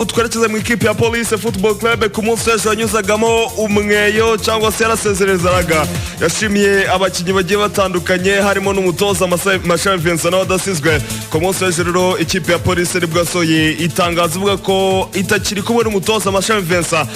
Twerekeze mu ikipe ya Police Football Club. Ku munsi w'ejo yanyuzagamo umweyo cyangwa se yarasezerezaraga, yashimiye abakinnyi bagiye batandukanye, harimo n'umutoza Mashami Vincent nawe adasizwe. Ku munsi w'ejo rero ikipe ya Police nibwo yasohoye itangazo ivuga ko itakiri kumwe n'umutoza Mashami Vincent.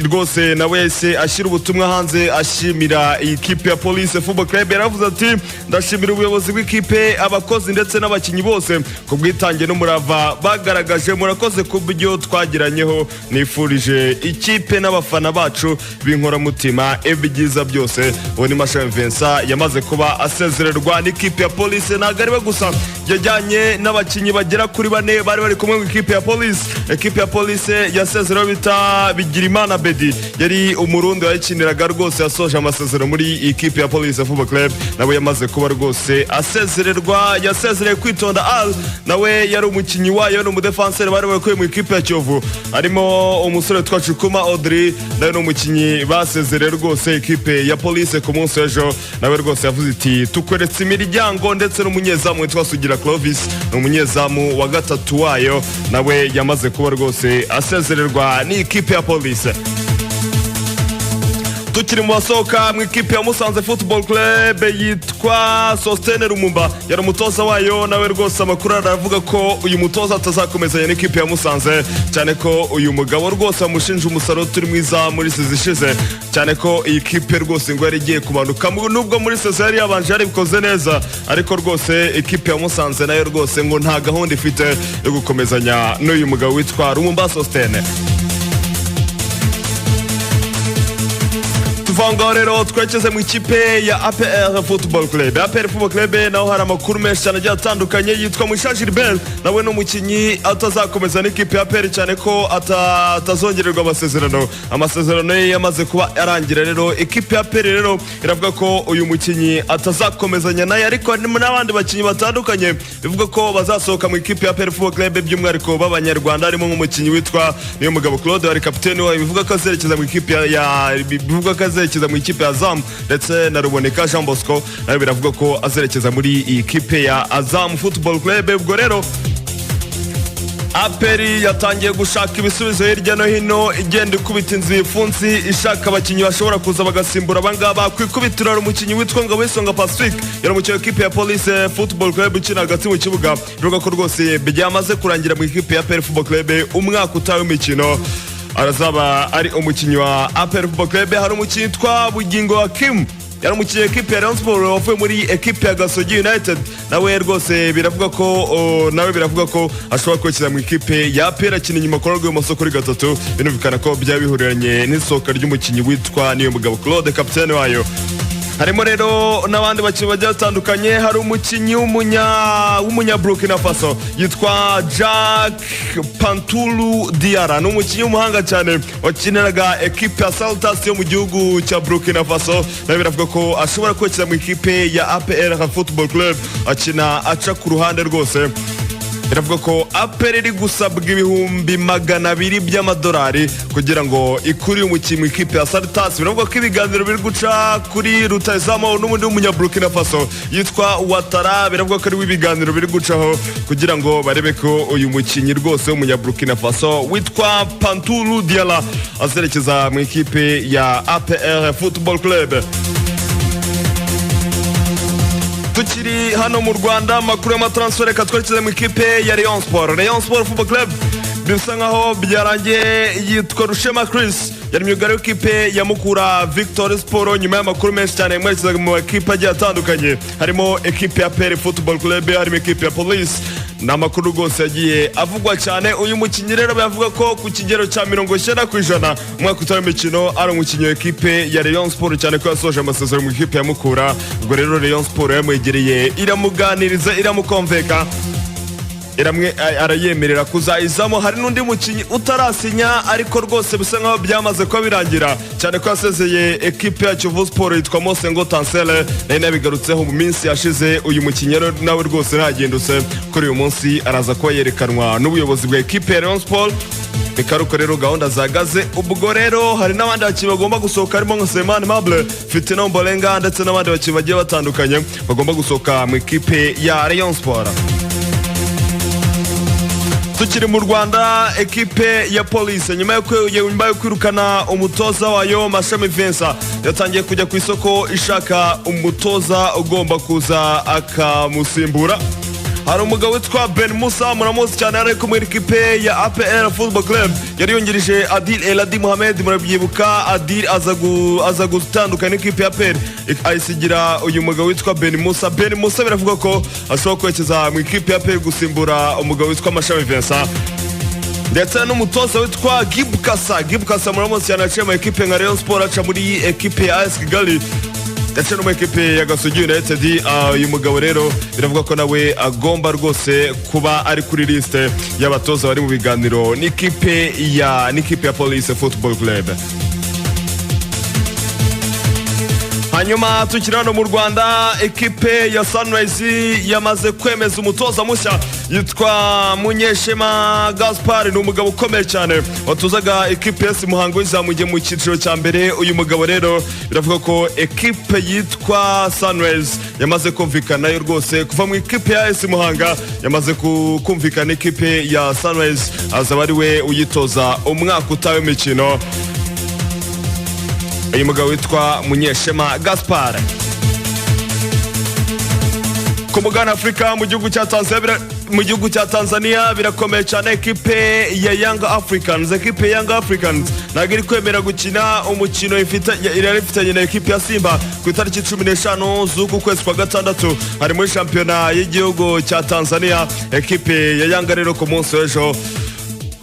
Rwose nawe yahise ashyira ubutumwa hanze ashimira iyi kipe ya Police Football Club. Yaravuze ati: "Ndashimira ubuyobozi bw'ikipe, abakozi ndetse n'abakinnyi bose ku bwitange n'umurava bagaragaje. Murakoze ku byo twagiranyeho. Nifurije ikipe n'abafana bacu b'inkoramutima ibyiza byose." Uwo ni Mashami Vincent yamaze kuba asezererwa n'ikipe ya Police. Ntabwo ari we gusa, yajyanye n'abakinnyi bagera kuri bane bari bari kumwe mu ikipe ya Police. Ekipe ya Police yasezerewe bita Bigirimana Bedi, yari Umurundi wayikiniraga, rwose yasoje amasezerano muri iyi kipe ya Police Football Club, nawe yamaze kuba rwose asezererwa. Yasezereye Kwitonda Al, nawe yari umukinnyi wayo, ni umudefanseri bari bakuye mu ikipe ya Kiyovu. Harimo umusore witwa Cukuma Audrey, nawe ni umukinnyi basezereye rwose ikipe ya Police ku munsi w'ejo, nawe rwose yavuze iti: "Tukweretse imiryango." Ndetse n'umunyezamu witwa Sugira Clovis, ni umunyezamu wa gatatu wayo, nawe yamaze kuba rwose asezererwa n'ikipe ya Police. Tukiri mu basohoka mu ikipe ya Musanze Football Club, yitwa Sostene Rumumba, yari umutoza wayo, nawe rwose amakuru aravuga ko uyu mutoza atazakomezanya n'ikipe ya Musanze, cyane ko uyu mugabo rwose bamushinja umusaruro turi mwiza muri season ishize, cyane ko iyi kipe rwose ngo yari igiye kumanuka. Nubwo muri season yari yabanje yarabikoze neza, ariko rwose ikipe ya Musanze nayo rwose ngo nta gahunda ifite yo gukomezanya n'uyu mugabo witwa Rumumba Sostene. Tuva ngaho rero twerekeze mu ikipe ya APR Football Club. APR Football Club naho hari amakuru menshi cyane agiye atandukanye. Yitwa Mugisha Gilbert, nawe ni umukinnyi atazakomeza n'ikipe ya APR, cyane ko atazongererwa amasezerano. Amasezerano ye yamaze kuba arangira. Rero ikipe ya APR rero iravuga ko uyu mukinnyi atazakomezanya nayo, ariko harimo n'abandi bakinnyi batandukanye bivuga ko bazasohoka mu ikipe ya APR Football Club, by'umwihariko b'Abanyarwanda, harimo nk'umukinnyi witwa Niyomugabo Claude wari kapiteni wayo, bivuga ko azerekeza mu ikipe ya bivuga ko azerekeza mu ikipe ya Azam, ndetse na Ruboneka Jean Bosco nawe biravuga ko azerekeza muri iyi kipe ya Azam Football Club. Ubwo rero APR yatangiye gushaka ibisubizo hirya no hino, igenda ikubita inzu ipfunsi ishaka abakinnyi bashobora kuza bagasimbura abangaba. Ku ikubitiro hari umukinnyi witwa Ngaboyisonga Pacifique, yari umukinnyi w'ikipe ya Police Football Club ukina hagati mu kibuga. Bivuga ko rwose byamaze kurangira mu ikipe ya APR Football Club, umwaka utaha w'imikino arazaba ari umukinnyi wa APR Football Club. Hari umukinnyi witwa Bugingo Hakim, yari umukinnyi w'ikipe ya Rayon Sports wavuye muri ekipe ya Gasogi United, nawe rwose biravuga ko nawe biravuga ko ashobora kwerekeza mu ikipe ya APR, akina inyuma ku rw'ibumoso kuri gatatu. Binumvikana ko byaba bihuriranye n'isohoka ry'umukinnyi witwa Niyomugabo Claude, kapitene wayo. Harimo rero n'abandi bakinnyi bagiye batandukanye. Hari umukinnyi w'umunya Burkina Faso yitwa Jack Pantulu Diarra, ni umukinnyi w'umuhanga cyane wakiniraga ekipe ya Saltas yo mu gihugu cya Burkina Faso, nawe biravuga ko ashobora kwerekeza mu ikipe ya APR Football Club, akina aca ku ruhande. Rwose biravuga ko APR iri gusabwa 200,000 by'amadolari kugira ngo ikure umukinnyi mu ikipe ya Saltas. Biravuga ko ibiganiro biri guca kuri rutahizamu n'ubundi w'umunya Burkina Faso yitwa Watara. Biravuga ko ariwe ibiganiro biri gucaho kugira ngo barebe ko uyu mukinnyi rwose w'umunya Burkina Faso witwa Pantulu Diarra azerekeza mu ikipe ya APR Football Club. Tukiri hano mu Rwanda, amakuru y'amatransfer, reka twerekeze mu ikipe ya Rayon Sport. Rayon Sport Football Club bisa nkaho byarangiye. Yitwa Rushema Chris, yari myugariro w'ikipe ya Mukura Victory Sport. Nyuma y'amakuru menshi cyane yamwerekezaga mu makipe agiye atandukanye, harimo ekipe ya APR Football Club, harimo ekipe ya Police, ni amakuru rwose yagiye avugwa cyane. Uyu mukinnyi rero bavuga ko ku kigero cya 90% umwaka utaha w'imikino ari umukinnyi wa ekipe ya Rayon Sport, cyane ko yasoje amasezerano mu ikipe ya Mukura. Ubwo rero Rayon Sport yamwegereye, iramuganiriza, iramukonveka, iramwe arayemerera kuzayizamo. Hari n'undi mukinnyi utarasinya, ariko rwose bisa nkaho byamaze kuba birangira, cyane ko yasezeye ekipe ya Kiyovu Sport, yitwa Mosengo Tansele, nari nabigarutseho mu minsi yashize. Uyu mukinnyi rero nawe rwose ntagendutse, kuri uyu munsi araza kuba yerekanwa n'ubuyobozi bwa ekipe ya Rayon Sport. Bikaruko rero gahunda zahagaze. Ubwo rero hari n'abandi bakinnyi bagomba gusohoka, harimo nka Semani Mable, Fitina Mbolenga, ndetse n'abandi bakinnyi bagiye batandukanye bagomba gusohoka mu ikipe ya Rayon Sport. Tukiri mu Rwanda, ekipe ya Police nyuma yo kwirukana umutoza wayo Mashami Vincent, yatangiye kujya ku isoko ishaka umutoza ugomba kuza akamusimbura. Hari umugabo witwa Ben Musa, muramuzi cyane, yari kumwe n'ikipe ya APR Football Club, yari yungirije Adil Eladi Mohamed. Murabyibuka, Adil aza gutandukana n'ikipe ya APR, ayisigira uyu mugabo witwa Ben Musa. Ben Musa biravuga ko ashobora kwerekeza mu ikipe ya APR gusimbura umugabo witwa Mashami Vincent, ndetse n'umutoza witwa Guy Bukasa. Guy Bukasa muramuzi cyane, yaciye mu ekipe nka Rayon Sport, aca muri ekipe ya AS Kigali ndetse no mu ekipe ya Gasogi United. Uyu mugabo rero biravuga ko nawe agomba rwose kuba ari kuri liste y'abatoza bari mu biganiro n'ikipe ya Police Football Club. Hanyuma tukiri hano mu Rwanda, ekipe ya Sunrise yamaze kwemeza umutoza mushya, yitwa Munyeshema Gaspar. Ni umugabo ukomeye cyane watozaga ekipe ya Muhango izamuye mu cyiciro cya mbere. Uyu mugabo rero biravuga ko ekipe yitwa Sunrise yamaze kumvikana nayo rwose. Kuva mu ikipe ya AS Muhanga yamaze kumvikana n'ikipe ya Sunrise, azaba ari we uyitoza umwaka utaha w'imikino, uyu mugabo witwa Munyeshema Gaspar. Ku mugabane Afurika, mu gihugu cya Tanzania birakomeye cyane. Ekipe ya Young Africans, ekipe ya Young Africans ntabwo iri kwemera gukina umukino yari ifitanye na ekipe ya Simba ku itariki 15 z'uku kwezi kwa gatandatu, hari muri shampiyona y'igihugu cya Tanzania. Ekipe ya Yanga rero ku munsi w'ejo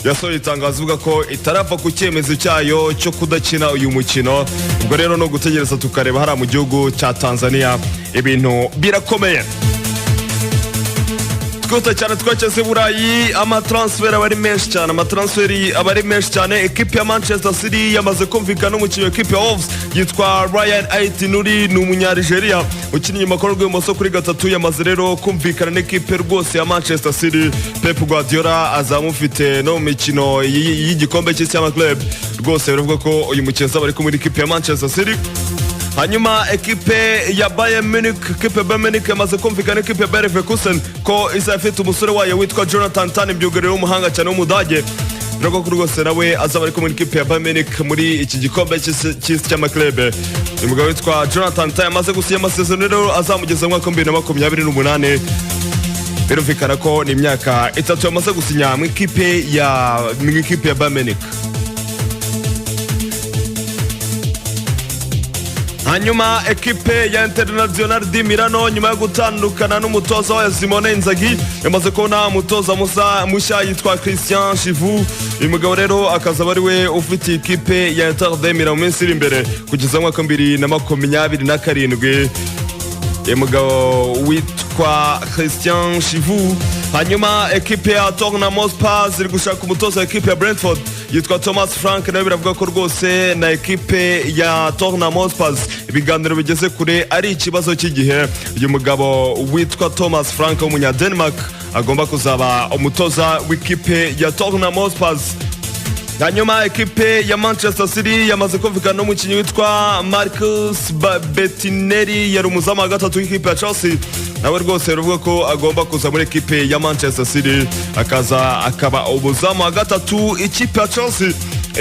yasohoye itangazo ivuga ko itarava ku cyemezo cyayo cyo kudakina uyu mukino. Ubwo rero no gutegereza tukareba. Hariya mu gihugu cya Tanzania ibintu birakomeye. Twihuta cyane twageze i Burayi, amatransfer aba ari menshi cyane, amatransfer aba ari menshi cyane. Ekipe ya Manchester City yamaze kumvikana n'umukinnyi wa ekipe ya Wolves yitwa Ryan Ait Nouri, ni umunyarigeria ukina inyuma ku rw'ibumoso kuri gatatu. Yamaze rero kumvikana n'ikipe rwose ya Manchester City. Pep Guardiola azamufite no mu mikino y'igikombe cy'isi y'amaclub. Rwose biravuga ko uyu mukinnyi azaba ari kumwe n'ikipe ya Manchester City. Hanyuma ekipe ya Bayern Munich, ekipe ya Bayern Munich yamaze kumvikana ekipe ya Bayer Leverkusen ko izaba ifite umusore wayo witwa Jonathan Tah, myugariro w'umuhanga cyane w'Umudage. Biravuga ko rwose nawe azaba ari kumwe n'ikipe ya Bayern Munich muri iki gikombe cy'isi cy'amaclub. Uyu mugabo witwa Jonathan Tah yamaze gusinya amasezerano rero azamugeza mu mwaka wa 2028. Birumvikana ko ni imyaka 3 yamaze gusinya mu ikipe ya Bayern Munich. Hanyuma ekipe ya Internazionale di Milano, nyuma yo gutandukana n'umutoza wa Simone Inzaghi, yamaze kubona umutoza mushya yitwa Christian Chivu. Uyu mugabo rero akazaba ari we ufite ikipe ya Inter de Milan mu minsi iri imbere kugeza mu mwaka wa 2027, uyu mugabo witwa Christian Chivu. Hanyuma ekipe ya Tottenham Hotspur iri gushaka umutoza wa ekipe ya Brentford yitwa Thomas Frank. Nawe biravuga ko rwose na ekipe ya Tottenham Hotspur ibiganiro bigeze kure, ari ikibazo cy'igihe uyu mugabo witwa Thomas Frank w'umunya Denmark agomba kuzaba umutoza w'ikipe ya Tottenham Hotspur. Hanyuma ekipe ya Manchester City yamaze kumvikana n'umukinnyi witwa Marcus Bettinelli, yari umuzamu wa gatatu w'ikipe ya Chelsea. Nawe rwose ruvuga ko agomba kuza muri ekipe ya Manchester City, akaza akaba umuzamu wa gatatu. Ikipe ya Chelsea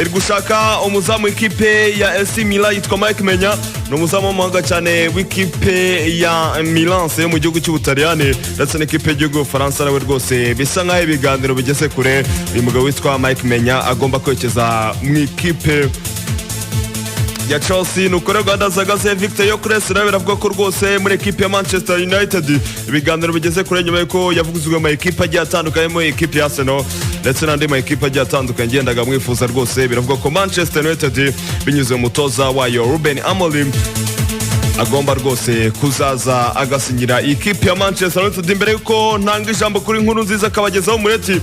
iri gushaka umuzamu w'ikipe ya AC Milan yitwa Mike Maignan, ni umuzamu w'umuhanga cyane w'ikipe ya Milan yo mu gihugu cy'Ubutaliyani ndetse n'ikipe y'igihugu y'Ubufaransa. Nawe rwose bisa nk'aho ibiganiro bigeze kure, uyu mugabo witwa Mike Maignan agomba kwerekeza mu ikipe ya Chelsea. Ni ukuri Rwanda zagaze Victor Gyökeres nawe biravuga ko rwose muri ekipe ya Manchester United ibiganiro bigeze kure, nyuma yuko yavuguzwe mu ekipe agiye atandukanye, mu ekipe ya Arsenal ndetse n'andi ma ekipe agiye atandukanye agendaga amwifuza. Rwose biravuga ko Manchester United binyuze mu mutoza wayo Ruben Amorim agomba rwose kuzaza agasinyira ikipe ya Manchester United. Imbere yuko ntanga ijambo kuri Nkuru Nziza akabagezaho umureti,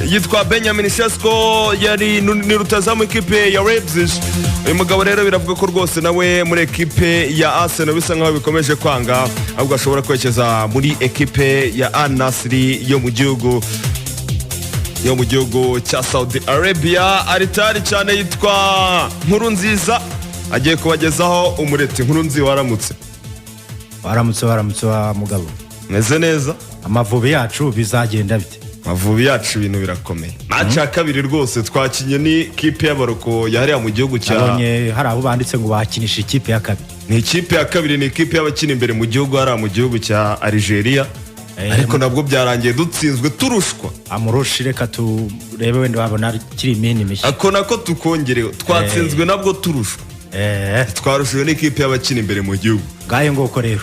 yitwa Benjamin Sesko, yari ni rutazamu ikipe ya Leipzig. Uyu mugabo rero biravuga ko rwose nawe muri ekipe ya Arsenal bisa nkaho bikomeje kwanga, ahubwo ashobora kwerekeza muri ekipe ya Al Nassr yo mu gihugu cya Saudi Arabia. Ari tayari cyane, yitwa Nkuru Nziza, agiye kubagezaho umureti. Nkuru Nziza, waramutse? Waramutse, waramutse wa mugabo. Meze neza. Amavubi yacu bizagenda bite? Amavubi yacu ibintu birakomeye. Match ya kabiri rwose twakinye ni kipe y'abaroko yahariya mu gihugu cya Nabonye hari abo banditse ngo bakinisha ikipe ya kabiri. Ni ikipe ya kabiri, ni ikipe y'abakina imbere mu gihugu, hariya mu gihugu cya Algeria. Ariko nabwo byarangiye dutsinzwe turushwa. Amurushi, reka turebe wenda wabona kiri imini mishya. Ako nako tukongereho, twatsinzwe nabwo turushwa. Twarushiwe n'ikipe y'abakina imbere mu gihugu. Ngayo nguko rero.